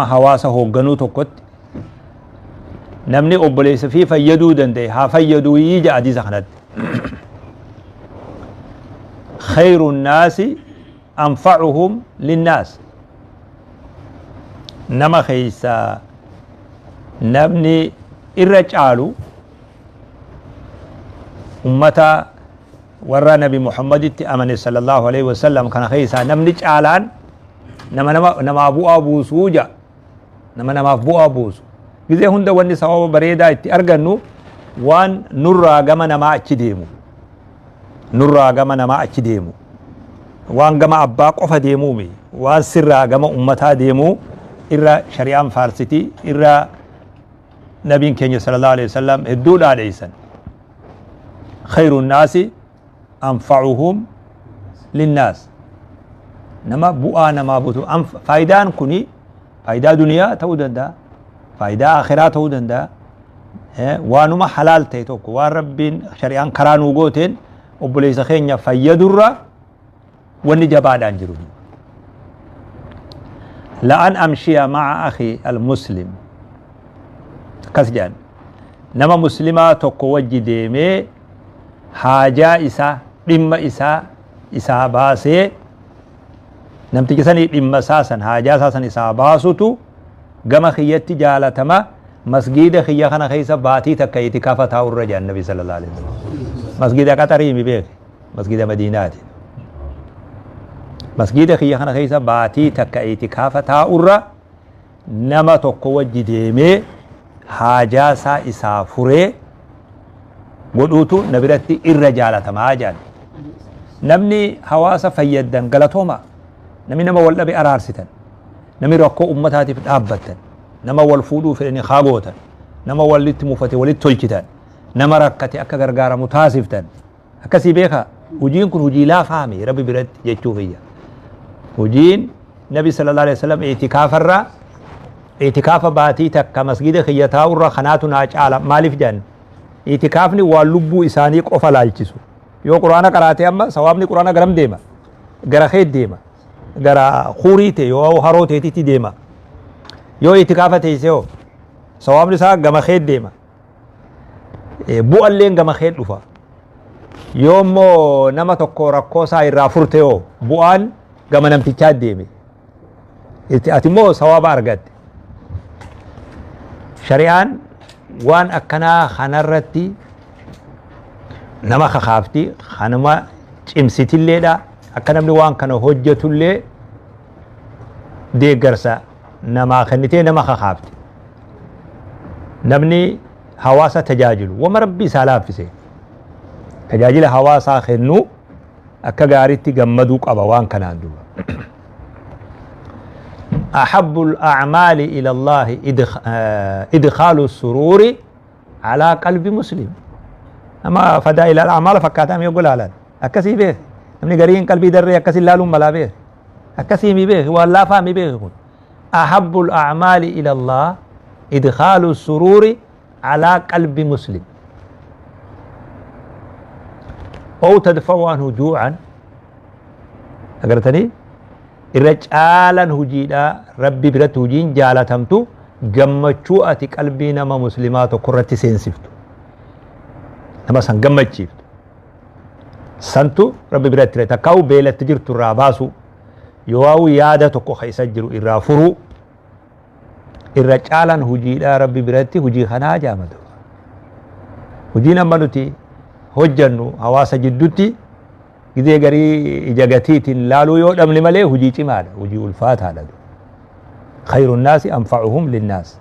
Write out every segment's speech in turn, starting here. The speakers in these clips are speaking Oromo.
Hawaasa hoogganuu tokkotti namni obboleessa fi fayyaduu danda'e haa fayyaduu jedha hadiisa kanatti. خير الناس أنفعهم للناس. Nama keessa namni irra caalu ummata warra Nabi Muhammaditti amane sallallahu alaihi wasallam kana keessaa namni caalaan nama namaa bu'aa buusuu jedha. Nama namaaf bu'aa buusu. Gizee hunda wanni sababa bareedaa itti argannu waan nurraa gama namaa achi deemu. Nurraa gama namaa achi deemu. Waan gama abbaa qofa deemuumi. Waan sirraa gama ummataa deemuu irra shari'aan faarsiti, irra nabiin keenya sallallahu alaihi wasallam hedduu dhaadheessan. خير الناس أنفعهم للناس. Nama bu'aa namaa buutu. Faayidaan kuni faayidaa duniyaa ta'uu danda'a, faayidaa akhiraa ta'uu danda'a. Waanuma halaal ta'e tokko, waan Rabbiin shari'aan karaa nuu gooteen obboleessa keenya fayyadurra wanni jabaadhaan jiru. لأن أمشي مع أخي المسلم, akkas jedhan, nama muslimaa tokko wajji deemee haajaa isaa, dhimma isaa isaa baasee, namtichi sanii dhimma isaa san, haajaa isaa san isaa baasutu gama kiyyatti jaalatama masgiida kiyya kana keessa baatii takka itikaafa taa'urra jedhan Nabi sallallahu alaihi wasallam. Masgiida Qaxarii mi beeke, masgiida Madiinaati. Masgiida kiyya kana keessa baatii takka itikaafa taa'urra nama tokko wajji deemee haajaa isaa isaa furee godhuutu na biratti irra jaalatamaa jedhan. Namni hawaasa fayyaddan galatooma. Namni nama wal dhabe araarsitan, namni rakkoo ummataatiif dhaabbattan, nama wal fuudhuu fedhanii haa gootan, nama walitti mufate walitti tolchitan, nama rakkate akka gargaaramu taasiftan, akkasii beekaa. Hojiin kun hojii laafaami Rabbi biratti jechuuf iyya. Hojiin Nabi sallallahu alaihi wasallam itikaafarraa, itikaafa baatii takka masgida kiyya taa'urra kanaatu naa caala maaliif jedhan? Itikaafni waan lubbuu isaanii qofa laalchisu. Yoo Quraana qaraate, amma sawaabni Quraana garam deema? Gara kee deema, gara kuurii ta'e yoo haroo ta'eetitti deema. Yoo itikaafa teessee hoo, sawaabni isaa gama kee deema, bu'alleen gama kee dhufa. Yoo immoo nama tokko rakkoo isaa irraa furte hoo, bu'aan gama namtichaa deeme, ati immoo sawaaba argatte. Shari'aan waan akkanaa kanarratti nama kakaafti, kanuma cimsitilleedha. Akka namni waan kana hojjetullee deeggarsa namaa kennitee nama kakaafti. Namni hawaasa tajaajilu, wama Rabbi isaa laaffise tajaajila hawaasaa kennu, akka gaariitti gammaduu qaba waan kanaan duuba. أحب الأعمال إلى الله إدخال السرور على قلب مسلم. أما فضائل الأعمال فكاتام يقول على akkasii beek. Namni gariin qalbii darree akkasii laaluun malaa beek, akkasii mi beek, waan laafaa mi beek kun. أحب الأعمال إلى الله إدخال السرور على قلب مسلم أو تدفع عنه جوعا. Agartanii, irra caalan hojiidha Rabbi biratti, hojiin jaalatamtu gammachuu ati qalbii nama muslimaa tokko irratti seensiftu, nama san gammachiiftu santu Rabbi biratti. Takkaa'u beelatti jirtu irraa baasu, yoo yaada tokko keessa jiru irraa furuu, irra caalan hojiidha Rabbi biratti hojii kanaa jaamatu. Hojiin amma nuti hojjannu hawaasa jidduutti gizee garii ija gatiitiin laaluu yoo dhabne malee hojii cimaadha, hojii ulfaataadha. خير الناس أنفعهم للناس.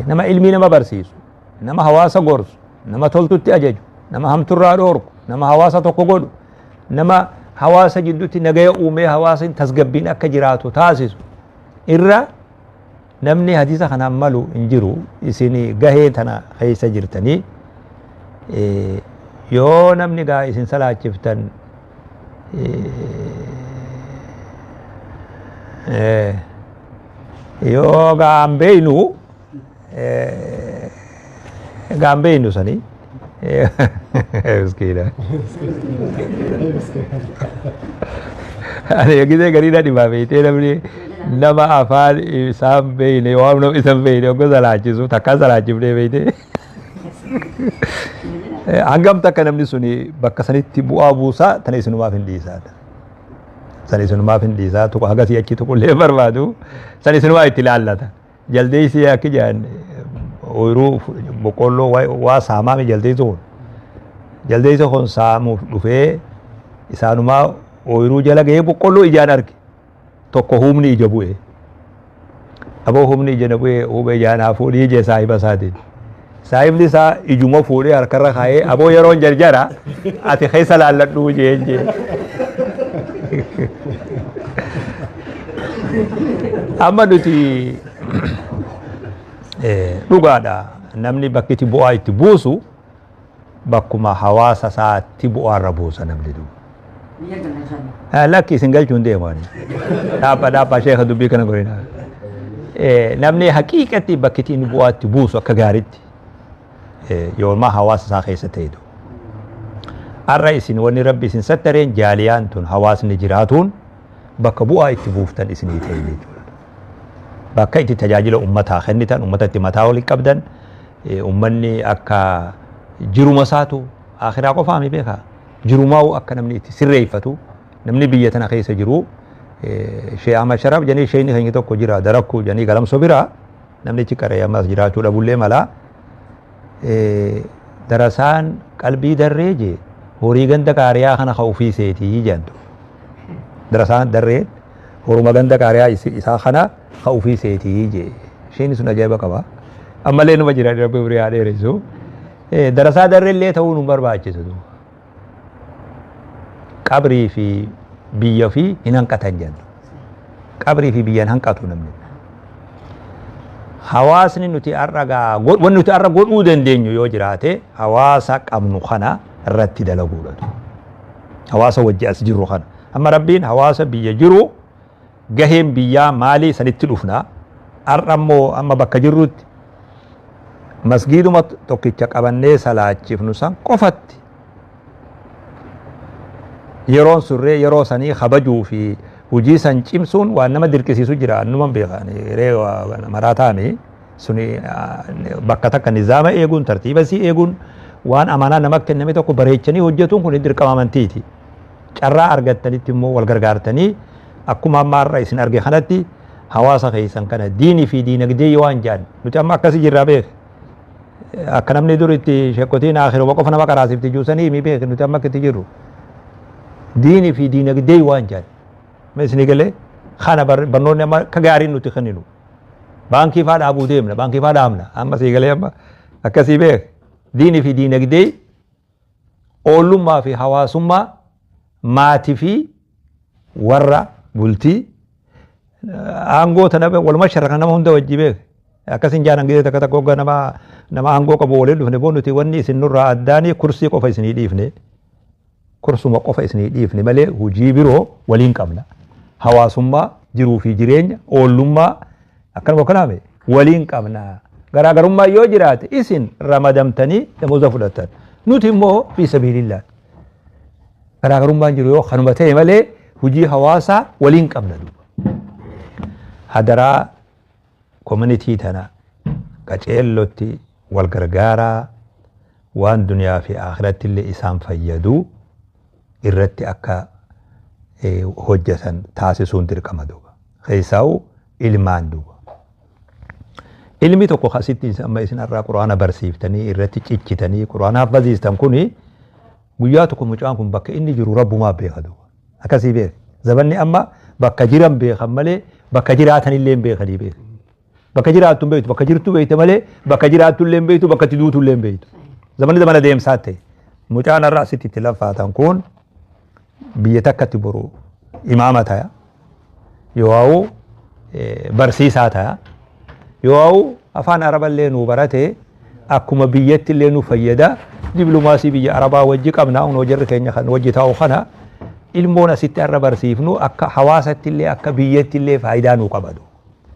Nama ilmii nama barsiisu, nama hawaasa gorsu, nama toltutti ajaju, nama hamturraa dhoorku, nama hawaasa tokko godhu, nama hawaasa jidduutti nagaya uumee hawaasni tasgabbiin akka jiraatu taasisu irra namni hadiisa kanaan malu hin jiru. Isin gahee tana keessa jirtanii, yoo namni gaa isin salaachiftan, yoo gaan beeynu, gaan beeynu sanii miskiina. Ani gisee gariidha dhibaa beeytee namni Nama afaan isaan beeyne waan nama isan beeyne hogga salaachisu takkaa salaachifnee beeyte. Hangam takka namni suni bakka sanitti bu'aa buusaa tana isinumaaf hin dhiisaa. San isinumaaf hin dhiisaa tuqu hagasii achi tuqullee barbaadu san isinumaa itti laallata. Jaldeessi akka jedhan ooyiruu boqqoolloo waa saamaame jaldeessi kun. Jaldeessi kun saamuuf dhufee isaanumaa ooyiruu jala gahee boqqoolloo ijaan arge. Tokko humni ija bu'e. Aboo humni ija na bu'e huba ijaa naa fuudhii jee saahiba isaatiin. Saahibni isaa ijuma fuudhee harkarra kaa'ee aboo yeroon jarjara ati keessa laalladhuu jeen jee. Amma nuti dhugaadha namni bakki itti bu'aa itti buusu bakkuma hawaasa isaatti bu'aa irra buusa namni duuba. Biyya galla inshallah. Lakki isin galchuun deemu ani. Dhaabba dhaabba sheeka dubbii kana godhina. Namni haqiiqatti bakki ittiin bu'aa itti buusu akka gaariitti yooma hawaasa isaa keessa ta'e duuba. Har'a isin wanni rabbi isin sattareen jaaliyaan tun hawaasni jiraatuun bakka bu'aa itti buuftan isinii ta'e jechuudha. Bakka itti tajaajila ummataa kennitan, ummata itti mataa walitti qabdan, ummanni akka jiruma isaatu akhiraa qofaa mi beekaa? Jirumaa'u akka namni itti sirreeffatu, namni biyya tana keessa jiru, Sheekh Ahmad Sharaf jedhanii sheekni keenya tokko jira darakkuu jedhanii galamsoo bira namnichi qaree ammas jiraachuu dhabullee mala. Darasaan qalbii darree jee horii ganda qaariyaa kana ka ofii seetii jedhantu. Darasaan darreen horuma ganda qaariyaa isaa kana ka ofii seetii jee. Sheekni sun ajaa'iba qaba. Ammallee numa jira rabbi umrii haa dheeressu. Darasaa darree illee ta'uu nu barbaachisu. Qabrii fi biyya fi hin hanqatan jennu. Qabrii fi biyya hin hanqatu namni. Hawaasni nuti har'a gaa wanni nuti har'a godhuu dandeenyu yoo jiraate hawaasa qabnu kana irratti dalaguudha. Hawaasa wajji as jirru kana. Amma rabbiin hawaasa biyya jiru gaheen biyyaa maalii sanitti dhufna. Har'a immoo amma bakka jirrutti masgiiduma tokkicha qabannee salaachifnu san qofatti yeroon surree yeroo sanii kabajuu fi hojii san cimsuun waan nama dirqisiisu jira annuman beeka ree maraa taame suni bakka takka nizaama eeguun tartiiba sii eeguun waan amanaa nama kenname tokko bareechanii hojjetuun kun dirqama amantiiti. Carraa argattanitti immoo wal gargaartanii akkuma amma har'a isin arge kanatti hawaasa keessan kana diinii fi diinagdee yoo waan jedhan nuti amma akkasii jirraa beek. Akka namni dur itti sheekotiin akhiruma qofa nama qaraasifti juusanii mi beek nuti amma akkatti jirru. Diinii fi diinagdee waan jedhan. Ma isinii galee kana barnoonni amma akka gaariin nuti kenninu. Baankii faa dhaabuu deemna baankii faa dhaabna amma sii galee amma akkasii beek. Diinii fi diinagdee oollummaa fi hawaasummaa maatii fi warra bultii aangoo tana waluma sharaka nama hunda wajji beek. Akkasin jaanan gidee takka takka hogga nama aangoo qabu waliin dhufne boo nuti wanni isin nurraa addaanii kursii qofa isinii dhiifne. Kursuma qofa isinii dhiifne malee hojii biroo waliin qabna. Hawaasummaa, jiruu fi jireenya, oollummaa akkanuma kanaame waliin qabna. Garaagarummaa yoo jiraate isin ramadamtanii damooza fudhattan. Nuti immoo fi sabiilillah. Garaagarummaan jiru yoo kanuma ta'e malee hojii hawaasaa waliin qabna duuba. Hadaraa community tana qaceellotti wal gargaaraa waan duniyaa fi akhiratti illee isaan fayyadu irratti akka hojjetan taasisuun dirqama duuba. Keessaa'u ilmaan duuba. Ilmi tokko asitti amma isin har'aa quraana barsiiftanii irratti cichitanii quraana haffaziistan kuni guyyaa tokko mucaan kun bakka inni jiru rabbumaa beeka duuba. Akkasii beeka. Zabanni amma bakka jiran beekan malee bakka jiraatan illee hin beekanii beeka. Bakka jiraattu hin beektu, bakka jirtu beekte malee bakka jiraattu illee hin beektu, bakka itti duutu illee hin beektu. Zabanni zamana deemsaa ta'e. Mucaan har'a asitti itti lafaatan kun biyya takkatti boru imaama ta'a. Yoo barsiisaa ta'a. Yoo afaan Araballee nuu barate akkuma biyyatti illee nu fayyada. Diplomaasii biyya Arabaa wajji qabna. Unoo jarri keenya kan wajji taa'u kana ilmoon asitti har'a barsiifnu akka hawaasatti illee akka biyyatti illee faayidaa nuu qabatu.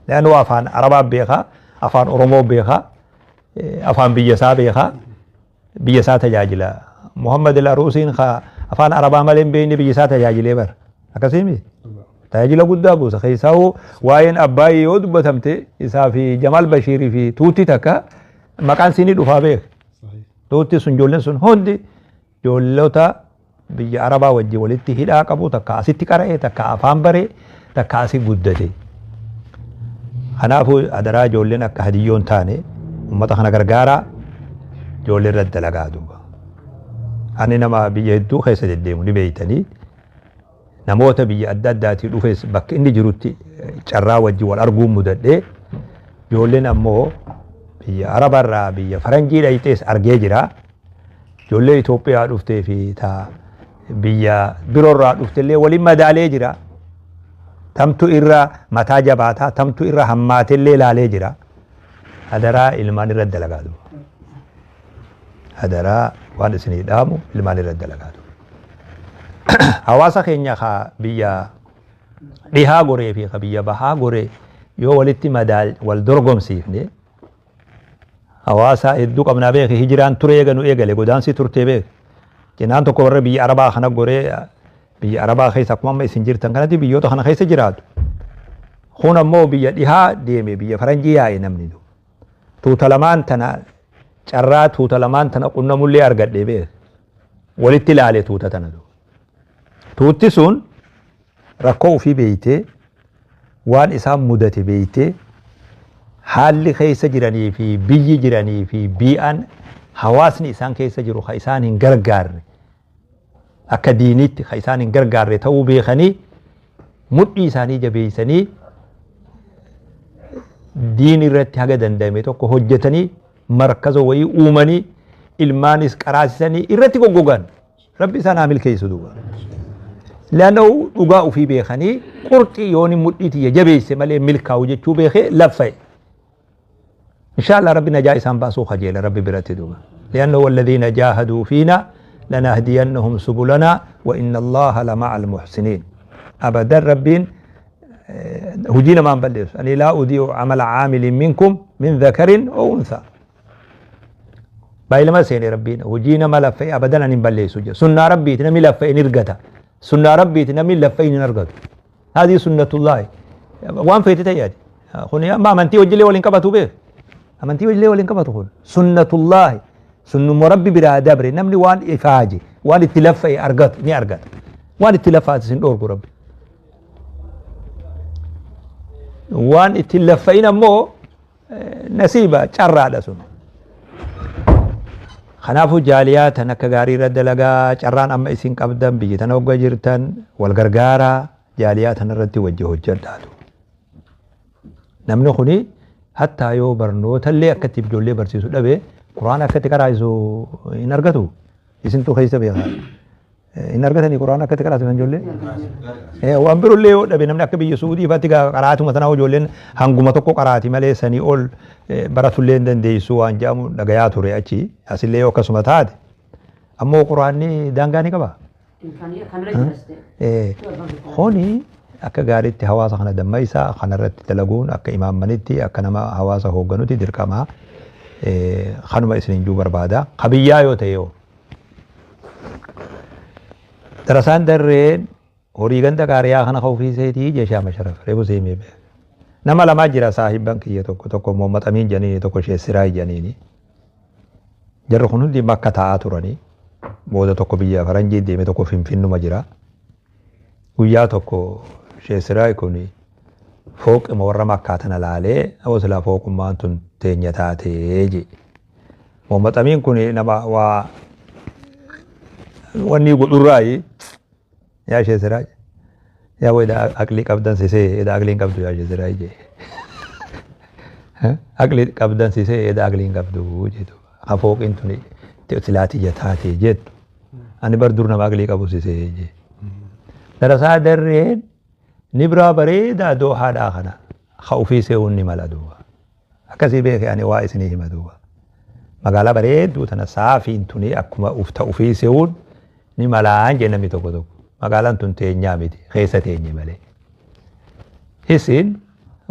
Naannoo afaan Arabaa beekaa, afaan Oromoo beekaa, afaan biyya isaa beekaa, biyya isaa tajaajila. Muhammad al-Aruusiin afaan Arabaa malee hin beekne biyya isaa tajaajilee bara. Akkasii miti? Tajaajila guddaa buusa. Keessaawuu waa'een Abbaayii yoo dubbatamte isaa fi Jamaal Bashiirii fi tuutti takka maqaan siinii dhufaa beek. Tuutti sun ijoolleen sun hundi ijoollota biyya Arabaa wajjin walitti hidhaa qabu, takka asitti qara'e, takka afaan bare, takka asii guddate. Kanaafuu adaraa ijoolleen akka hadiyyoon taane uummata kana gargaaraa, ijoollee irratti dalagaa duuba. Ani nama biyya hedduu keessa deddeemu ni beeytanii, namoota biyya adda addaatii dhufes bakka inni jirutti carraa wajjin wal arguun mudadhee, ijoolleen ammoo biyya Arabarraa biyya Faranjii dhayxees argee jira. Ijoollee Itoophiyaa dhuftee fi ta biyya biroorraa dhuftellee waliin madaalee jira. Tamtu irra mataa jabaataa, tamtu irra hammaatellee ilaalee jira. Adaraa ilmaan irra dalagaa duuba. Adaraa waan isinii dhaamu ilmaan irra dalagaa duuba. Hawaasa keenya ka biyya dhihaa goree fi ka biyya bahaa goree yoo walitti madaal wal dorgomsiifne, hawaasa hedduu qabnaa beeki. Hijiraan ture eeganu eegale, godaansi turtee beeki. Cinaan tokko warra biyya Arabaa kana goree, biyya Arabaa keessa akkuma amma isin jirtan kanatti biyyoota kana keessa jiraatu. Kun ammoo biyya dhihaa deeme, biyya Faranjii yaa'e namni. Tuuta lamaan tana, carraa tuuta lamaan tana qunnamullee argadhee beek. Walitti ilaale tuuta tana. Tuutti sun rakkoo ofii beeytee, waan isaan mudate beeytee, haalli keessa jiranii fi biyyi jiranii fi bii'aan hawaasni isaan keessa jiru ka isaan hin gargaarre, akka diiniitti ka isaan hin gargaarre ta'uu beekanii, mudhii isaanii jabeessanii diin irratti haga danda'ame tokko hojjetanii, markaza wayii uumanii, ilmaanis qaraasisanii irratti goggogan. Rabbi isaan haa milkeessu duuba. Leanna'u dhugaa ofii beekanii, qurxii yooni mudhii tiyya jabeesse malee milkaa'u jechuu beekee laffa'e. Inshallah Rabbi najaa isaan baasuu kajeela Rabbi biratti duuba. لأنه والذين جاهدوا فينا لنهدينهم سبلنا وإن الله لمع المحسنين. أبدا ربين هجينا ما نبلغ، أني لا أضيع عمل عامل منكم من ذكر أو أنثى. بايلما سيني ربين هجينا ما لفي أبدا أن نبلغ سجى. سنة ربي تنمي لفي نرقتها، سنة ربي تنمي لفي نرقت، هذه سنة الله. وان فيتي يادي خوني ما أمنتي وجلي ولين كبتوا به، أمنتي وجلي ولين كبتوا خون سنة الله، سنة مربي برا دبري. نمني وان إفاجي وان التلفة أرقت ني أرقت وان التلفة سن أورجو ربي وان التلفة مو نسيبة شرع سنة. Kanaafuu jaaliyaa tan akka gaarii irra dalagaa, carraan amma isin qabdan biyya tana hoggaa jirtan wal gargaaraa, jaaliyaa tana irratti wajji hojjedhaatu. Namni kuni hattaa yoo barnoota illee akkatti ijoollee barsiisu dhabe, quraana akkatti qaraa'isu hin argatu. Isintu keessa beekaa. Hin argatanii quraana akkatti qaraasisan ijoollee? Waan biroollee yoo dhabe, namni akka biyya Suudii fa'aatti qaraatuma tanaa ijoolleen hanguma tokko qaraati malee sanii ol baratullee hin dandeessu waan jedhamu dhagayaa ture achi. Asillee yoo akkasuma taate. Ammoo quraanni daangaa ni qabaa? Kuni akka gaariitti hawaasa kana dammaysaa kanarratti dalaguun akka imaammanitti, akka nama hawaasa hoogganutti dirqama. Kanuma isin juu barbaada. Kabiyyaa yoo ta'e yoo. Darasaan darreen horii ganda qaariyaa kana ofiiseetii jeeshaa masharaf reefu seemee beeka. Nama lamaa jira saahibban kiyya, tokko tokko Muhammad Amiin jedhanii, tokko Sheessiraa jedhaniini. Jarri kun hundi bakka taa'aa turanii, booda tokko biyya Faranjii deeme, tokko Finfinnuma jira. Guyyaa tokko Sheessiraa kun fooqima warra Makkaa tana laalee, "Awwa, silaa fooqummaan tun teenya taatee," je. Muhammad Amiin kun nama waa wanni godhurraayi. "Yaa Sheessiraa, yaa wayida aqlii qabdan sisee, eda aqlii hin qabdu yaa Sheessiraa," je. "Aqlii qabdan sisee, eda aqlii hin qabdu," jedhu. "Ha, fooqiin tun silaati ija taate," jettu. "Ani bar dur nama aqlii qabu sisee," je. Darasaa darreen nibraa bareedaa doohaadhaa kana ha ofii se'uun ni mala duuba. Akkasii beeke, ani waa isinii hima duuba. Magaalaa bareedduu tana saafiin tuni akkuma ufta ofii se'uun ni malaan jee namni tokko tokko. Magaalaan tun teenyaa miti, keessa teenye malee. Isin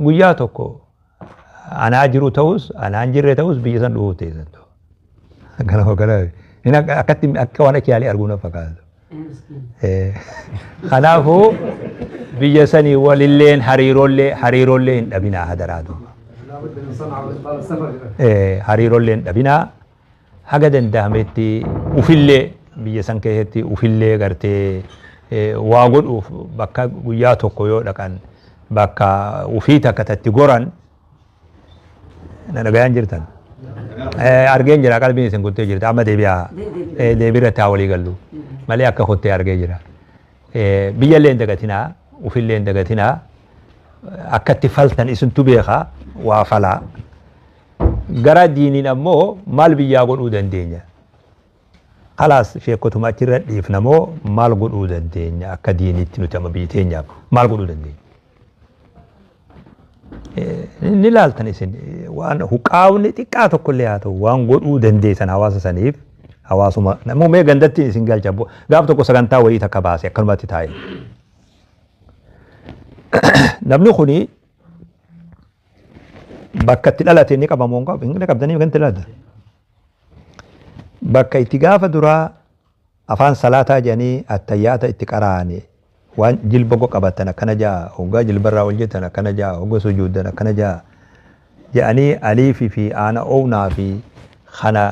guyyaa tokko anaa jiru ta'us anaan jirre ta'us biyya san dhufuuf teessan ta'u. Kana kana inni akkatti akka waan achi yaalee arguu na fakkaatu. Kanaafuu Biyya sanii walilleen hariiroollee hin dhabinaa hadaraa duuba. لابد من صنعاء واطال السفر الى Hariiroollee hin dhabinaa haga danda'ametti ufillee biyya san keessatti ufillee gartee waa godhuuf bakka guyyaa tokko yoo dhaqan bakka ufii takka tatti goran na dhagayaan jirtan. Argeen jira qalbiin isin kuttee jirti amma deebi'aa deebiirratti haa walii gallu malee akka kottee argee jira. Biyyallee hin dagatinaa ufillee hin dagatinaa akkatti faltan isintu beekaa waa falaa. Gara diiniin ammoo maal biyyaa godhuu dandeenya? Kalaas sheekotuma achirra dhiifna moo maal godhuu dandeenya akka diiniitti nuti amma biyya teenyaaf maal godhuu dandeenya? Ni laaltan isin waan huqaawni xiqqaa tokkollee haa ta'u waan godhuu dandeessan hawaasa saniif hawaasuma namuu mee gandatti isin galcha gaaf tokko sagantaa wayii takka baase akkanumatti taa'e. Namni kuni bakka itti dhalate ni qabamoo hin qabu? Hin qabdanii kan itti dhalate. Bakka itti gaafa duraa afaan salaataa jedhanii attayyaata itti qaraane waan jilba qabatan akkana ja'a hoggaa jilbarraa ol jettan akkana ja'a hogga sujuuddan akkana ja'a jedhanii aliifii fi aana ownaa fi kana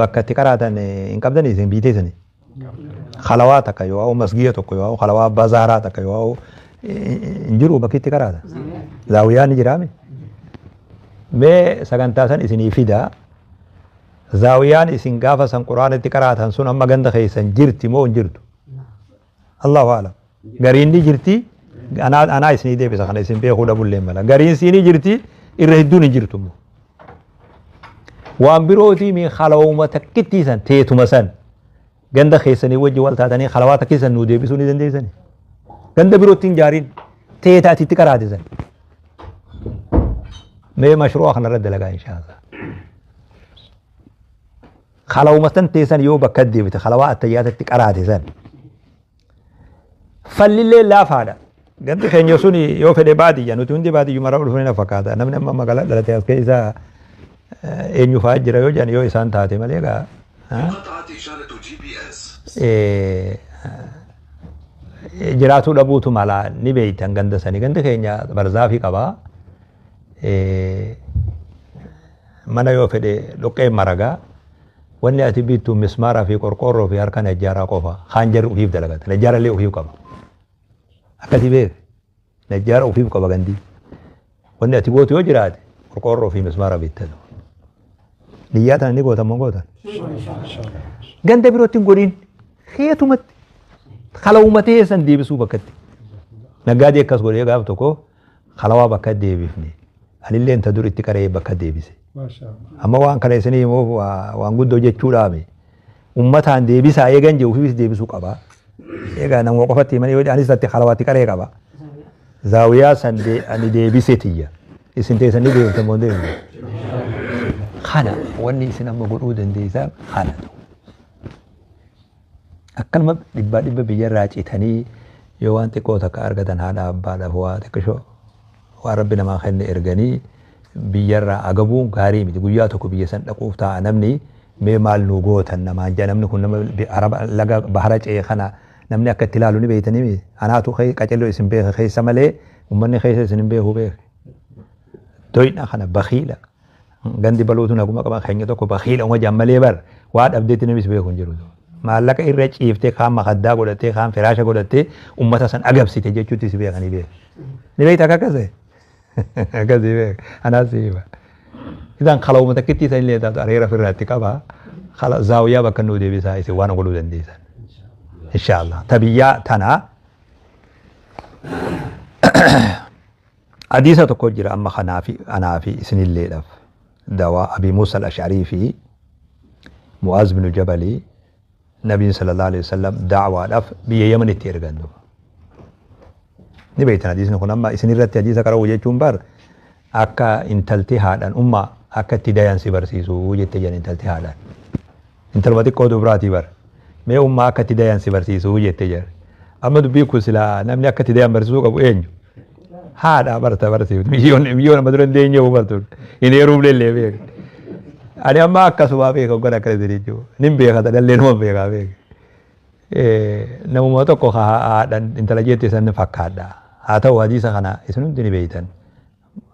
bakka itti qaraatan hin qabdanii isin biiteessanii. Halawaa takka yoo masgiida tokko yoo halawaa bazaaraa takka yoo hin jiru bakki itti qaraatan. Zaawiyaan ni jiraame. Mee sagantaa san isinii fidaa. Zaawiyaan isin gaafa san quraana itti qaraatan sun amma ganda keessan jirti moo hin jirtu? Allahu a'lam. Gariin ni jirti anaa isinii deebisa kana isin beekuu dhabullee mala. Gariin siinii jirti irra hedduun hin jirtu immoo. Waan birootii mi halawuma takkittii san teetuma san ganda keessanii wajji wal taatanii halawaa takkii san nuu deebisuu ni dandeessani. Ganda birootti hin jaariin teeta ati itti qaraate san. Mee mashruu'a kanarra dalagaa inshaallah. Halawuma san teessan yoo bakka deebite halawaa attayyaatatti qaraate san. Fallillee laafaadha. Gandi keenya sun yoo fedhe baadiyya nuti hundi baadiyyuma irraa dhufne na fakkaata. Namni amma magaalaa dhalate as keessa eenyu fa'aa jira yoo jedhan yoo isaan taate malee egaa. انقطعت إشارة GPS. Jiraatuu dhabuutu mala ni beeytan ganda sanii. Gandi keenya barzaafii qabaa. Mana yoo fedhe dhoqqee maragaa. Wanni ati bittu mismaaraa fi qorqoorroo fi harka najjaaraa qofa. Kaan jarri ufiif dalagata. Najjaara illee ufiif qaba. Akkasii beek. Najjaara ufiif qaba gandii. Wanni ati gootu yoo jiraate qorqoorroo fi mismaara bitta. Niyyaa tana ni gootan moo gootan? Ganda birootti hin godhin. Heetumatti. Kalawuma teessan deebisuu bakkatti. Naggaadee akkas godhee gaaf tokko kalawaa bakka deebifne. Anillee inta dur itti qaree bakka deebise. ما شاء الله. Amma waan kana isinii himuuf waan guddoo jechuudhaami. Ummataan deebisaa eegan jiru ofiis deebisuu qaba. Egaa nama qofatti himanii yoo anis itti halawaatti qaree qaba. Zaawiyaa san ani deebisee tiyya. Isin teessanii deebiftan moo deebiftan? Kana wanni isin amma godhuu dandeessan kana ta'u. Akkanuma dhibbaa dhibba biyyarraa citanii yoo waan xiqqoo takka argatan haadha abbaadhaaf waa xiqqishoo waan rabbi namaa kenne erganii biyyarraa agabuun gaarii miti. Guyyaa tokko biyya san dhaquuf taa'a namni mee maal nu gootan namaan jaa namni kun nama araba laga bahara ce'e kana namni akka itti ilaalu ni beeytanii miti. Anaatu qaceloo isin beeka keessa malee uummanni keessa isin hin beeku beeka. Doyna kana bakiila. Gandi baluutu naguma qaba keenya tokko bakiila uma jaan malee bar waa dhabdeetti namis beeku hin jiru. Maallaqa irra ciiftee kaan makaddaa godhattee kaan firaasha godhattee uummata san agabsite jechuutti si beekanii beeka. Ni beekta akka akkasii? Akkasii beeka. Anaas si hima. Isaan kalawuma takkitti isan illee taatu areera ofirraatti qaba. Zaawiyaa bakka nuu deebisaa isin waan godhuu dandeessan. Inshaallah. Tabiyyaa tana hadiisa tokko jira amma kanaafi anaafi isinilleedhaaf. Dawaa Abi Muusa al-Ash'arii fi Mu'aaz bin Jabalii Nabiin sallallahu alaihi wasallam da'waadhaaf biyya Yamanitti ergan duuba. Ni beektan hadiisni kun amma isinirratti hadiisa qara'u jechuun bar akka intalti haadhaan umma akka itti dayan si barsiisu jette jedhan intalti haadhaan. Intaluma xiqqoo dubraatii bar. Mee umma akka itti dayan si barsiisu jette jedhan. Amma dubbiin kun silaa namni akka itti dayan barsiisuu qabu eenyu? Haadha barta barsiiftu. Miyyoon amma dura hin deenye bartu. Hin heerumne illee beeka. Ani amma akkasumaa beeka hoggan akkana jedhee jiru. Nin beeka dhallee nama beekaa beeka. Namuma tokko haadhaan intala jette san fakkaadha. Haa ta'u, hadiisa kana isin hundi ni beeytan.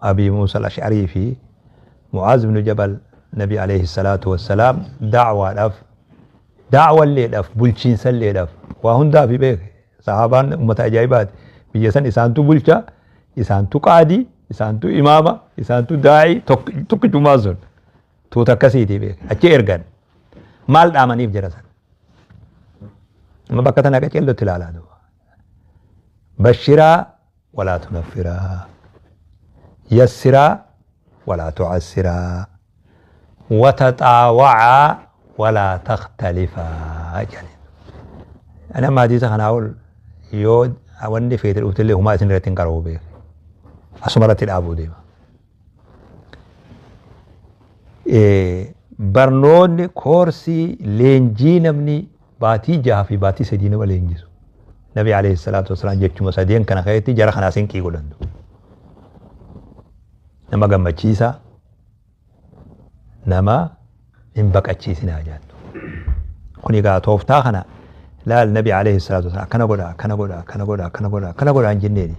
Abii Muusa al-Ash'arii fi Mu'aaz ibn Jabal, Nabi alayhi salaatu wassalaam da'waadhaaf, da'walleedhaaf, bulchiinsalleedhaaf, waa hundaaf beeke. Sahaabaan ummata ajaa'ibaati. Biyya san isaantu bulcha, isaantu qaadii, isaantu imaama, isaantu daa'ii, tokkichummaa sun tuuta akkasiitii beeke. Achi ergan maal dhaamaniif jira san? Amma bakka tana qaceellotti ilaalaa duuba. Bashiraa walaa tunaffiraa, yassiraa walaa tucassiraa, wataxaawacaa walaa takhtalifaa jedhaniin. Ani amma hadiisa kanaa ol yoo wanni feete dhuftellee humaa isin irratti hin qara'u beeke. Asuma irratti dhaabuu deema. Barnoonni koorsii leenjii namni baatii 6 fi baatii 3 nama leenjisu. Nabi alayhi salaatu wasalaam jechuma sadeen kana keessatti jara kanaa sinqii godhan. Nama gammachiisaa, nama hin baqachiisinaa jettu. Kun egaa tooftaa kana laal. Nabi alayhi salaatu wasalaam akkana godha, akkana godha, akkana godha, akkana godha, akkana godha hin jenneeni.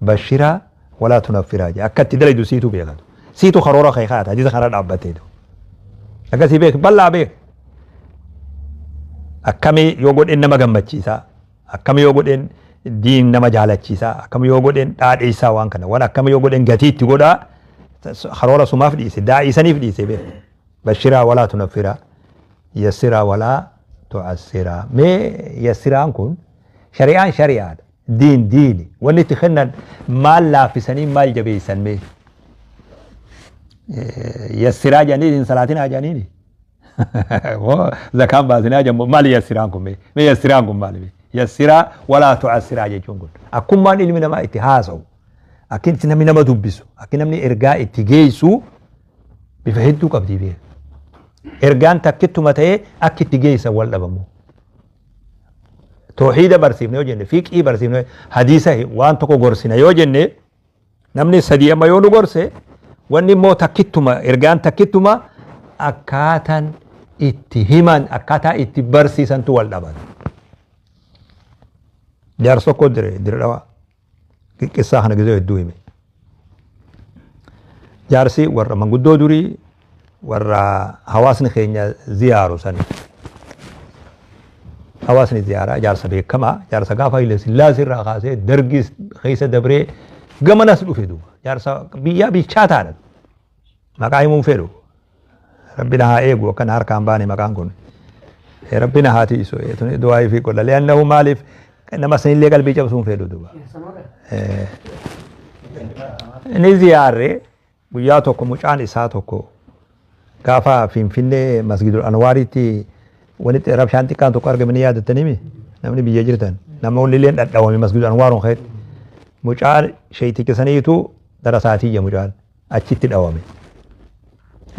Bashiraa walaa tunaffiraa jee. Akka itti dalaydu siitu beekatu. Siitu karoora kee kaa'ata, hadiisa kana dhaabbatteetu. Akkasii beek, bal'aa beek. Akkamii yoo godheen nama gammachiisaa, akkami yoo godheen diin nama jaalachiisaa, akkami yoo godheen dhaadheessaa, waan kana waan akkami yoo godheen gatii itti godhaa, karoora sumaaf dhiise, daa'ii saniif dhiise beek. Bashiraa walaa tunaffiraa, yassiraa walaa tu'assiraa. Mee yassiraan kun, shari'aan shari'aadha. Diin diini. Wanni itti kennan maal laaffisanii, maal jabeessan mee? Yassiraa jedhanii hin salaatinaa jedhaniini. Zakaan baasinaa jedhamu maal yassiraan kun mee? Mee yassiraan kun maali mee? Yassiraa walaa tu'assiraa jechuun kun. Akkummaan ilmi namaa itti haasa'u, akki itti namni nama dubbisu, akki namni ergaa itti geessu bifa hedduu qabdi beeka. Ergaan takkittuma ta'ee akki itti geessan wal dhabamu. Toohiida barsiifne yoo jenne, fiqii barsiifne, hadiisa waan tokko gorsina yoo jenne, namni sadii amma yoo nu gorse, wanni immoo takkittuma, ergaan takkittuma, akkaataan itti himan, akkaataa itti barsiisantu wal dhaban. Jaarsa tokko dire dire dhawaa qissaa kana gizee hedduu hime. Jaarsi warra manguddoo durii, warra hawaasni keenya ziyaaru sani. Hawaasni ziyaaraa jaarsa beekamaa, jaarsa gaafa Haile Sillaasee irraa kaasee Dargii keessa dabree gamanas dhufe duuba. Jaarsa biyyaa bilchaataadha. Maqaa himuun fedhu. Rabbi na haa eegu akka na harkaan baane maqaan kun. Rabbi na haa tiisu, du'aa fi godha. Li'annahu maaliif nama sanillee qalbii cabsuun fedhu duuba. Inni ziyaarree guyyaa tokko mucaan isaa tokko gaafa Finfinnee Masgidul Anwaaritti walitti rabshaan xiqqaan tokko argame ni yaadattanii, namni biyya jirtan, namoonni illee dhadhawame Masgidul Anwaaruun keessatti. Mucaan sheeyticha saniitu darasaatiyya, mucaan achitti dhawame.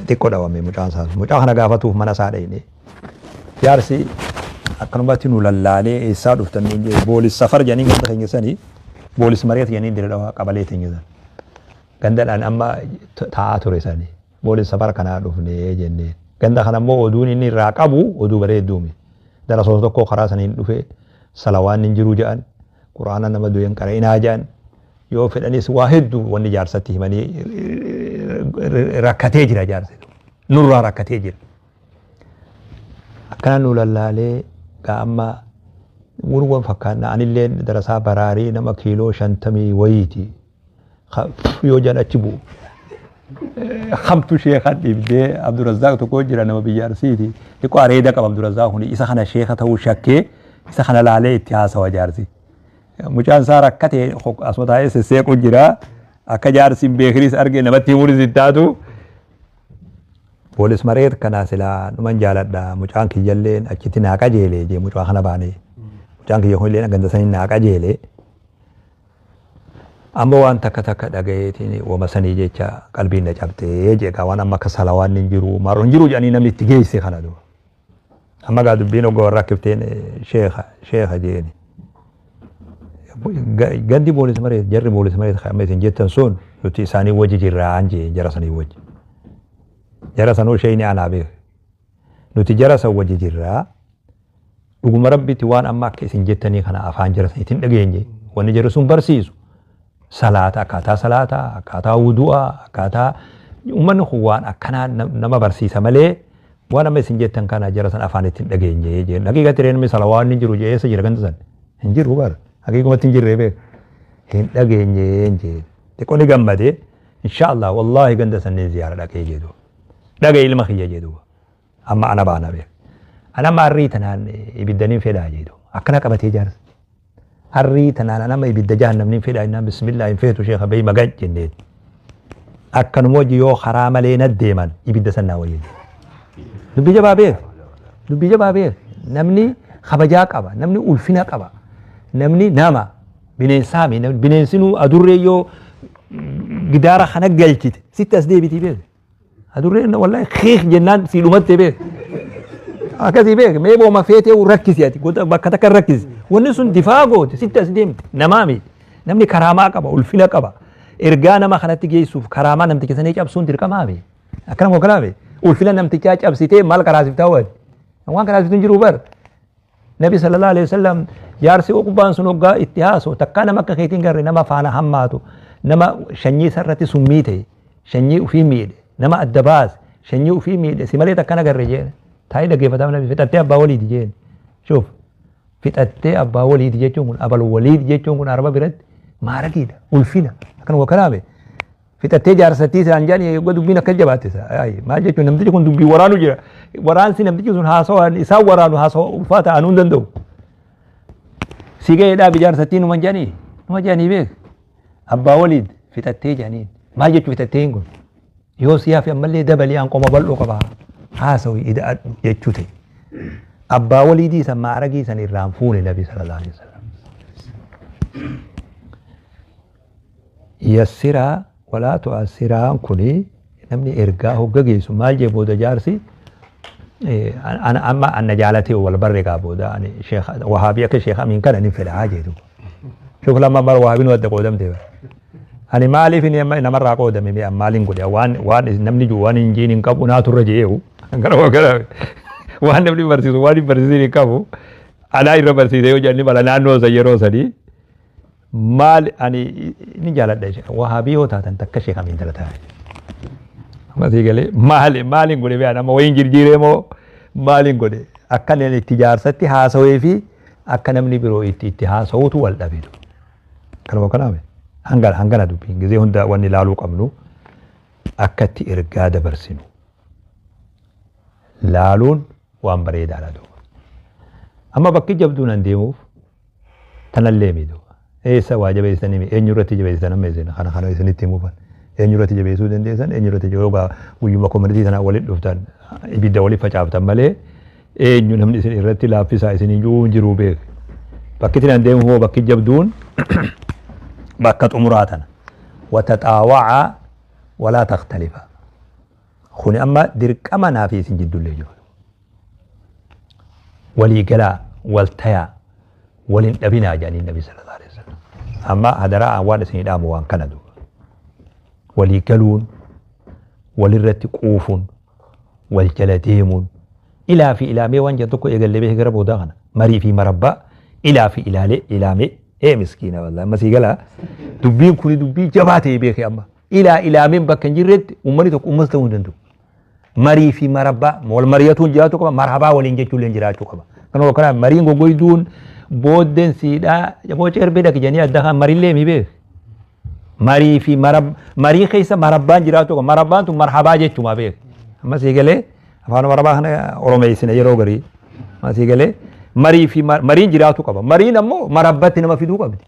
Xiqqoo dhawame mucaan isaa. Mucaa kana gaafatuuf mana isaa dhayne. Jaarsi akkanumatti nu lallaalee, eessaa dhuftan nuun jee. Boolis safar jedhanii ganda keenya sanii, boolis mareet jedhanii dire dhawaa qabalee teenya san. Gandadhaan amma taa'aa ture sanii. Boolis safar kanaa dhufnee jenneen. Ganda kana immoo oduun inni irraa qabu oduu bareedduumi. Darasoota tokko karaa saniin dhufe, salawaan hin jiru jedhan, quraana nama du'een qara'inaa jedhan. Yoo fedhanis waa hedduu wanni jaarsatti himanii rakkatee jira jaarsi. Nurraa rakkatee jira. Akkana nu lallaalee gaa amma wurwan fakkaanna, anillee darasaa baraarii nama kiiloo 50 wayiiti. Yoo jedhan achi bu'u. Hamtu sheeka dhibdee Abdurrazzaaq tokko jira, nama biyya Arsiiti. Xiqqoo areeda qaba Abdurrazzaaq kun, isa kana sheeka ta'uu shakkee isa kana laalee itti haasawa jaarsi. Mucaan isaa rakkate asuma taa'ee sesseequ jira. Akka jaarsi hin beekinis arge, namatti himuunis hin taatu. Boolis mareet kana silaa numan jaaladha, mucaan kiyyalleen achitti naa qajeele jee, mucaa kana baanee. Mucaan kiyya kunillee ganda sanii naa qajeele. Amma waan takka takka dhagayeetiin wama sanii jecha qalbiin na cabxee jee, waan amma akka salawaan hin jiru maroo hin jiru jedhanii namni itti geesse kana duuba. Amma gaa dubbiin ogga warra akkifteen sheeka sheeka jeeni. Gandi boolis mareet, jarri boolis mareet amma isin jettan sun nuti isaanii wajji jirraan jee, jara sanii wajji. Jara sanuu sheeyni anaa beek. Nuti jara san wajji jirraa. Dhuguma Rabbitti waan amma akka isin jettanii kana afaan jara saniitiin dhageenye, wanni jarri sun barsiisu. Salaata akkaataa salaataa, akkaataa wudu'aa, akkaataa uummanni kun waan akkanaa nama barsiisa malee waan amma isin jettan kana jara san afaan ittiin dhageenye jeen. Haqiiqatti namni salawaan hin jiru jee eessa jira ganda san? Hin jiru bara. Haqiiqumatti hin jirree beek. Hin dhageenye jeen. Xiqqoo ni gammadee inshaallah wallaahi ganda sanniin ziyaara dhaqee jedhu. Dhagee ilma kiyya jedhu. Amma ana baana beek. Ana amma harrii tanaan ibiddaniin fedhaa jedhu. Akkana qabatee jaarsa. Harrii tanaan anama ibidda jahannamniin fedhaa innaan bismillah hin feetu sheekha beey magan jenneen. Akkanuma hojii yoo karaa malee na deeman ibidda sannaa wayya. Dubbii jabaa beek. Dubbii jabaa beek. Namni kabajaa qaba. Namni ulfina qaba. Namni nama bineensaami. Bineensinuu adurree yoo gidaara kana galchite sitti as deebitii beek. Adurreen wallahi xiix jennaan sii dhumatte beek. Akkasii beek mee booma feetee rakkisi ati bakka takka rakkisi. Wanni sun difaa goote sitti as deemte namaa miti. Namni karaamaa qaba ulfina qaba. Ergaa nama kanatti geessuuf karaamaa namticha sanii cabsuun dirqamaa miti. Akkana moo kanaa miti. Ulfina namtichaa cabsitee maal karaasiftaa waati. Waan karaasiftu hin jiru bar. Nabi sallallahu alaihi wasallam jaarsi uqbaan sun hoggaa itti haasoo takkaa nama akka keetiin garre nama faana hammaatu nama shanyii isarratti summii ta'e shanyii ufii miidhe nama adda baase shanyii ufii miidhe si malee takka nagarre jeen taa'ee dhaggeeffataa nabi fixattee abbaa waliiti jeen shuuf fixattee abbaa waliiti jechuun kun abal waliiti jechuun kun araba biratti maaragiidha ulfina akkanuma kanaame fixattee jaarsattii isaan jedhan eeguu dubbiin akka jabaatte maal jechuun namtichi kun dubbii waraanu jira waraansi namtichi sun haasawaan isaan waraanu haasawa ulfaata anuu hin danda'u. Si ga'ee dhaabi jaarsattii numa jedhanii numa jedhanii beek abbaa waliin fixattee jedhaniin maal jechuu fixattee hin kun yoo si hafe ammallee dabalii an qoma bal'oo qaba haasawi ida'adhu jechuu ta'e. Abbaa waliidii san maaragii san irraan fuune nabi sallallahu alaihi wasallam. Yassiraa walaa tu'assiraan kuni namni ergaa hogga geessu maal jee booda jaarsi ana amma anna jaalatee wal barre gaa booda ani sheekh wahaabii akka sheekh amiin kana ni fedhaa jeetu. Shuf lama bara wahaabiin wadda qoodamte bara. Ani maaliif inni amma namarraa qoodame mee maaliin godhe waan waan namni jiru waan hin jiin hin qabu naatu irra jee'u. Gara waan namni barsiisu waan hin barsiisin hin qabu anaa irra barsiise yoo jedhani mala naannoo san yeroo sanii maal ani ni jaaladha wahaabii yoo taatan takka sheekh amiin dalataa. Amma sii galee maali maaliin godhe biyaan amma wayiin jirjiiree moo maaliin godhe akka inni itti jaarsatti haasawee fi akka namni biroo itti itti haasawutu wal dhabeetu. Kanuma kanaame hangana hangana dubbiin gizee hunda wanni ilaaluu qabnu akka itti ergaa dabarsinu laaluun waan bareedaadha duuba. Amma bakki jabduun an deemuuf tanallee mi duuba. Eessa waa jabeessanii mi eenyu irratti jabeessitan amma isin kana kana isinitti himuufan. Eenyu irratti jabeessuu dandeessan eenyu irratti yookaan guyyuma koominitii tanaa walitti dhuftan ibidda walitti facaaftan malee eenyu namni isin irratti laaffisaa isin hin jiru beek. Bakki itti deemu hoo bakki jabduun bakka xumuraa tana. Wataxaawaca walaa takhtalifa. Kuni amma dirqama naa fi isin jiddullee jiru. Walii galaa wal tayaa waliin dhabinaa jedhanii nabi sallallahu alaihi wasallam. Amma hadaraa waan isin dhaamu waan kana duuba. Walii galuun walirratti quufuun wal jala deemuun ilaa fi ilaamee waan jedhan tokko eegallee beekee gara boodaa kana marii fi marabbaa ilaa fi ilaalee ilaamee ee miskiina wallahi amma sii galaa dubbiin kuni dubbii jabaa ta'e beekee amma ilaa ilaameen bakka hin jirretti uummanni tokko uummata ta'uu hin danda'u. Marii fi marabbaa wal mari'atuun jiraachuu qaba marhabaa waliin jechuun jiraachuu qaba. Kanuma kana mariin goggoyduun booddeen siidhaa jaboo cerbee dhaqi jedhanii adda kan mariillee mi beek. Marii fi marii keessa marabbaan jiraachuu qaba. Marabbaan tun marhabaa jechuuma beek. Amma sii galee afaan marabaa kana oromeessina yeroo garii. Amma sii galee marii fi mariin jiraachuu qaba. Mariin ammoo marabbatti nama fiduu qabdi.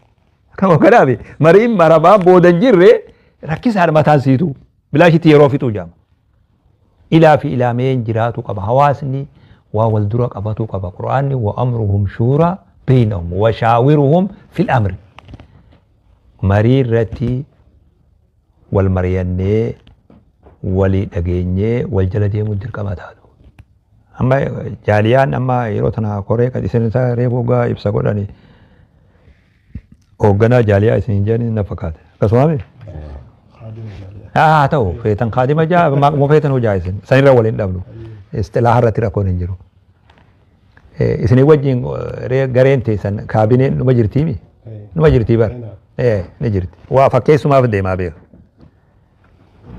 Kanuma kanaaf mariin marabaa booda hin jirre rakkisaadha mataan siitu. Bilaashitti yeroo fixuu jaama. Ilaa fi ilaameen jiraatu qaba. Hawaasni waa wal dura qabatu qaba. Qur'aanni wa amruhum shuuraa baynahum wa shaawiruhum fil amri. Marii irratti wal mari'annee walii dhageenyee wal jala deemuun dirqama taatu. Amma jaaliyaan amma yeroo tana koree kan isin isaa reefu hoggaa ibsa godhani hoogganaa jaaliyaa isin jedhani na fakkaate. Akkasuma mi? Haa ta'u feetan kaadima jaa maquma feetan hojaa isin sanirra waliin dhabnu. Istilaaha irratti rakkoon hin jiru. Isinii wajjin gareen teessan kaabineen numa jirtiimi? Numa jirtii bara. Ni jirti. Waa fakkeessumaaf deemaa beeku.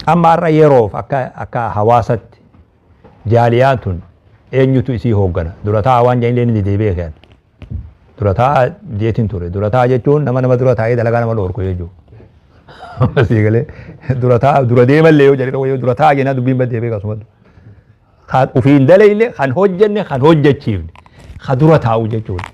Amma har'a yeroof akka hawaasatti jaaliyaan tun eenyutu isii hooggana? Dura taa'aa waan jedhan illee ni didee beekan. Dura taa'aa jeetiin ture. Dura taa'aa jechuun nama dura taa'ee dalagaa nama dhoorku jechuudha. Sii galee dura taa'aa dura deemallee yoo jedhe yoo dura taa'aa jennaan dubbiin baddee beeka asumatti. Kan ofiin dalagne kan hojjenne kan hojjechiifne kan dura taa'u jechuudha.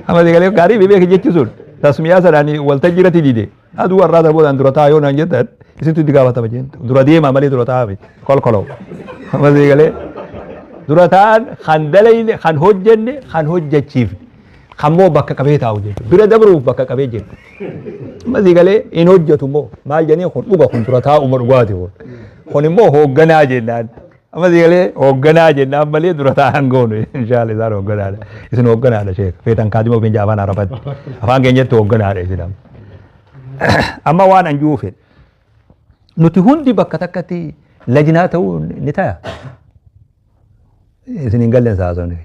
Amma sii galee gaarii beeka jechi sun tasmiyaa sanaan waltajjii irratti dide. Aduu warraa darboodhaan dura taa'aa yoo naan jettan isintu itti gaafatama jeen dura deemaa malee dura taa'aa miti kolkoloo. Amma sii galee dura taa'an kan dalagne kan hojjenne kan hojjechiifne kan moo bakka qabee taa'u jechuudha. Bira dabruuf bakka qabee jiru. Amma sii galee hin hojjetu immoo maal jedhanii kun dhuga kun dura taa'uma dhugaati kun. Kun immoo hoogganaa jennaan. Amma sii galee hoogganaa jennaan malee dura taa'an goonu inshaalla isaan hoogganaadha. Isin hoogganaadha sheek. Feetan kaadima ofiin jaa afaan Arabaatti. Afaan keenyatti hoogganaadha isin amma. Amma waan an jiru fedhe. Nuti hundi bakka takkatti lajnaa ta'uu ni ta'a. Isin hin galleen saasonni.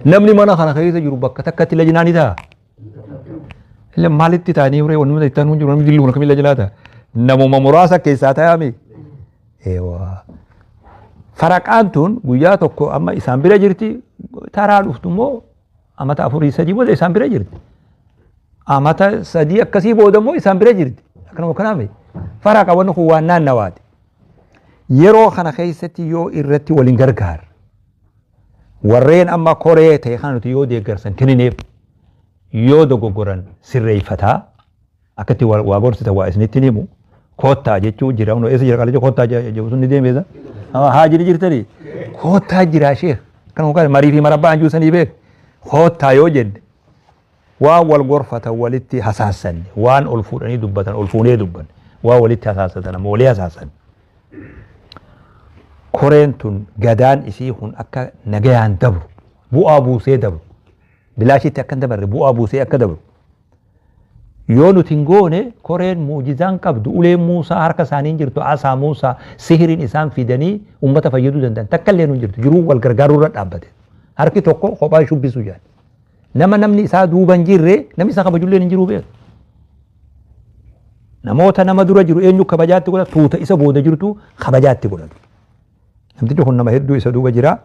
Namni mana kana keessa jiru bakka takkatti lajnaa ni ta'a. Illee maalitti ta'anii horee wanni nuti ittaan jiru namni dillu akkamiin lajnaa ta'a. Namuma muraasa keessaa ta'ame. Eewwa. Faraqaan tun guyyaa tokko amma isaan bira jirti taraa dhuftu immoo amata 4 3 booda isaan bira jirti. Amata 3 akkasii booda immoo isaan bira jirti. Akkanuma kanaaf faraqa wanni kun waan naannawaati. Yeroo kana keessatti yoo irratti waliin gargaarre warreen amma koree ta'e kana nuti yoo deeggarsan kennineef yoo dogoggoran sirreeffataa akkatti waa gorsitan waa isinitti himu koottaa jechuu jira hunoo eessa jira qalicha koottaa jedhu sun ni deemeessa. Haa jiri jirtanii koottaa jira sheekh kanuma kana marii fi marabbaa hanjuu sanii beek koottaa yoo jenne waan wal gorfatan walitti hasaassanne waan ol fuudhanii dubbatan ol fuunee dubbanne waan walitti hasaasatan ammoo walii hasaasan. Koreen tun gadaan isii kun akka nagayaan dabru bu'aa buusee dabru bilaashitti akka hin dabarre bu'aa buusee akka dabru yoo nuti hin goone koreen muujizaan qabdu uleen Muusaa harka isaanii hin jirtu asaa Muusaa sihiriin isaan fidanii uummata fayyaduu danda'an takka illee nu hin jirtu jiruu wal gargaaruu irra dhaabbate harki tokko kophaa shubbisu jedhan. Nama namni isaa duuba hin jirre namni isaa kabajullee hin jiru beeku. Namoota nama dura jiru eenyu kabajaatti godha tuuta isa booda jirtu kabajaatti godhatu. Namtichi kun nama hedduu isa duuba jira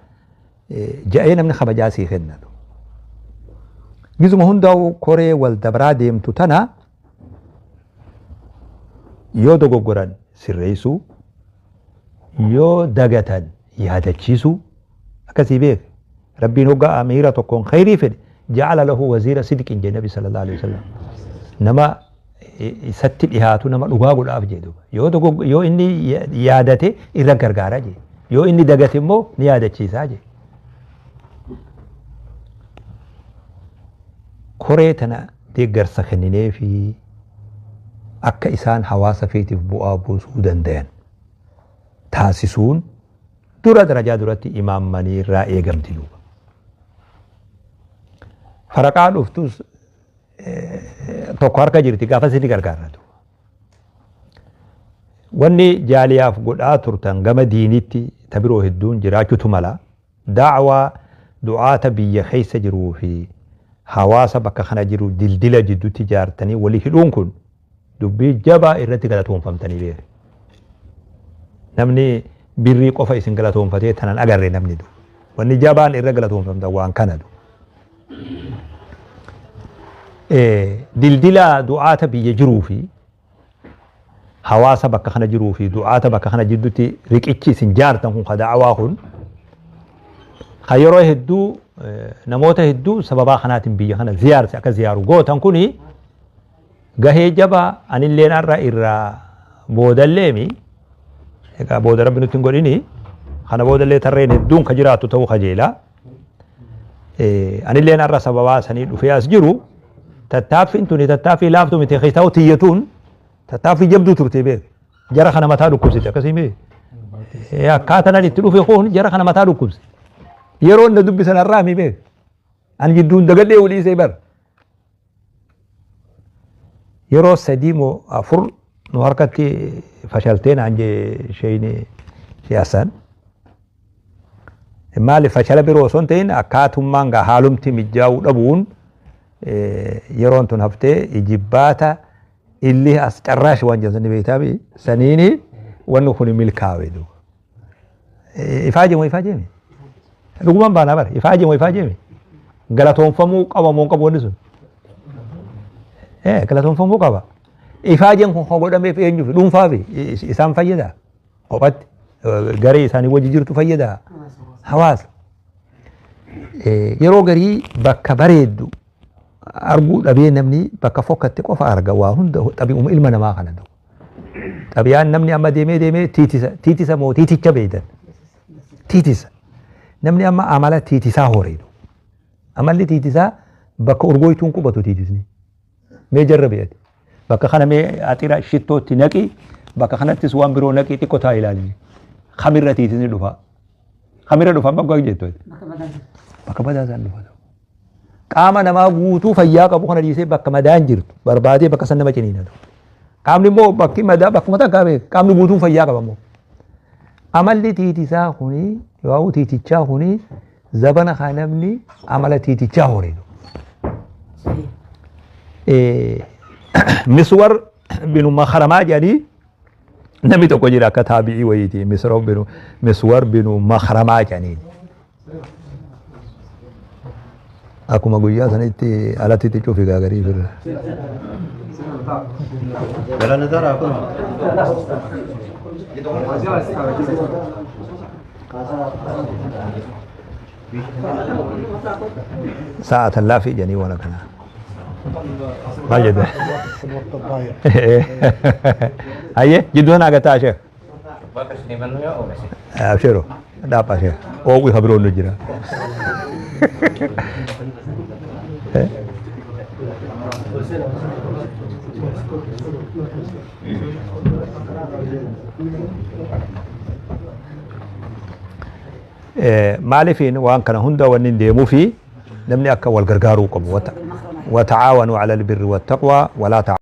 ja'ee namni kabajaa sii kennatu. Gizuma hundaa'u koree wal dabraa deemtu tana yoo dogoggoran sirreessuu yoo dagatan yaadachiisuu akkasii beek. Rabbiin hoggaa amiira tokkoon khayrii fedhe ja'ala lahu waziira sidqin jedhe Nabi sallallahu alaihi wasallam. Nama isatti dhihaatu nama dhugaa godhaaf jedhu. Yoo inni yaadate irra gargaara jedhe. Yoo inni dagate immoo ni yaadachiisaa jedhe. Koree tana deeggarsa kenninee fi akka isaan hawaasa feetiif bu'aa buusuu dandayan taasisuun dura darajaa duratti imaammanii irraa eegamti duuba. Faraqaa dhuftus tokko harka jirti gaafas ni gargaarratu. Wanni jaaliyaaf godhaa turtan gama diinitti ta biroo hedduun jiraachuutu mala. Da'waa du'aata biyya keessa jiruu fi hawaasa bakka kana jiru dildila jidduutti ijaartanii walii hidhuun kun dubbii jabaa irratti galatoonfamtanii beeku. Namni birrii qofa isin galatoonfatee tanan agarre namni du. Wanni jabaan irra galatoonfamtan waan kana du. Dildila du'aata biyya jiruu fi hawaasa bakka kana jiruu fi du'aata bakka kana jidduutti riqichi isin jaartan kun ka da'awaa kun ka yeroo hedduu namoota hedduu sababaa kanaatiin biyya kana ziyaarse akka ziyaaru gootan kuni gahee jabaa anilleen har'a irraa boodalleemi egaa booda rabbi nutti hin godhini kana boodallee tarreen hedduun ka jiraattu ta'uu kajeela. Anilleen har'a sababaa sanii dhufee as jiru tattaaffiin tuni tattaaffii laaftu miti keessaa tiyyatuun tattaaffii jabduu turte beek jara kana mataa dhukkubsite akkasii mee akkaataan ani itti dhufe kun jara kana mataa dhukkubse yeroo inni dubbisan har'aa mi beek ani jidduun dagadhee waliisee bar yeroo 3 moo 4 nu harkatti fashaltee naan jee sheeyni siyaasaan. Maali fashala biroo osoo hin ta'in akkaatummaan gaa haalumti mijaa'uu dhabuun Yeroon tun haftee ijibbaata illi as carraash waan jedhan beektaa saniini wanni kun milkaa'e duuba. Ifaa jeemu ifaa jeemi. Dhugumaan baanaa bara ifaa jeemu ifaa jeemi. Galatoonfamuu qaba moo hin qabu wanni sun? Galatoonfamuu qaba. Ifaajeen kun kan godhameef eenyuuf dhuunfaafi isaan fayyada kophatti garee isaanii wajji jirtu fayyada hawaasa. Yeroo garii bakka bareeddu arguu dhabee namni bakka fokkatte qofa arga waa hunda xabi'uma ilma namaa kana ta'u. Xabiyaan namni amma deemee deemee tiitisa tiitisa moo tiiticha beeytan tiitisa. Namni amma amala tiitisaa horeedu. Amalli tiitisaa bakka urgooytuun qubatu tiitisni. Mee jarra beeyate. Bakka kana mee axira shittootti naqi bakka kanattis waan biroo naqi xiqqoo taa ilaali. Kamirra tiitisni dhufa. Kamirra dhufa amma akka jettu. Bakka badaa isaan dhufa. Qaama namaa guutuu fayyaa qabu kana dhiisee bakka madaan jirtu barbaadee bakka san nama ciniinatu. Qaamni immoo bakki madaa bakkuma takkaa beeka. Qaamni guutuun fayyaa qaba immoo. Amalli tiitisaa kuni yoo tiitichaa kuni zabana kana namni amala tiitichaa horeedu. Miswar binu Makhramaa jedhanii namni tokko jira akka taabi'ii wayiiti. Miswar binu Makhramaa jedhanii. Akkuma guyyaa sanitti alatti xiqqoo fi gaagarii firra. Sa'a tallaafi jedhanii waan akkanaa. Maal jette? الوقت الضايع. Hayyee jidduu sana agataa sheekh. Abshiru dhaaphaa sheekh. Oowwi kabiroon nu jira. Maalifiin waan kana hunda wanni hin deemuufi namni akka wal gargaaruu qabu. وتعاونوا على البر والتقوى ولا تعاونوا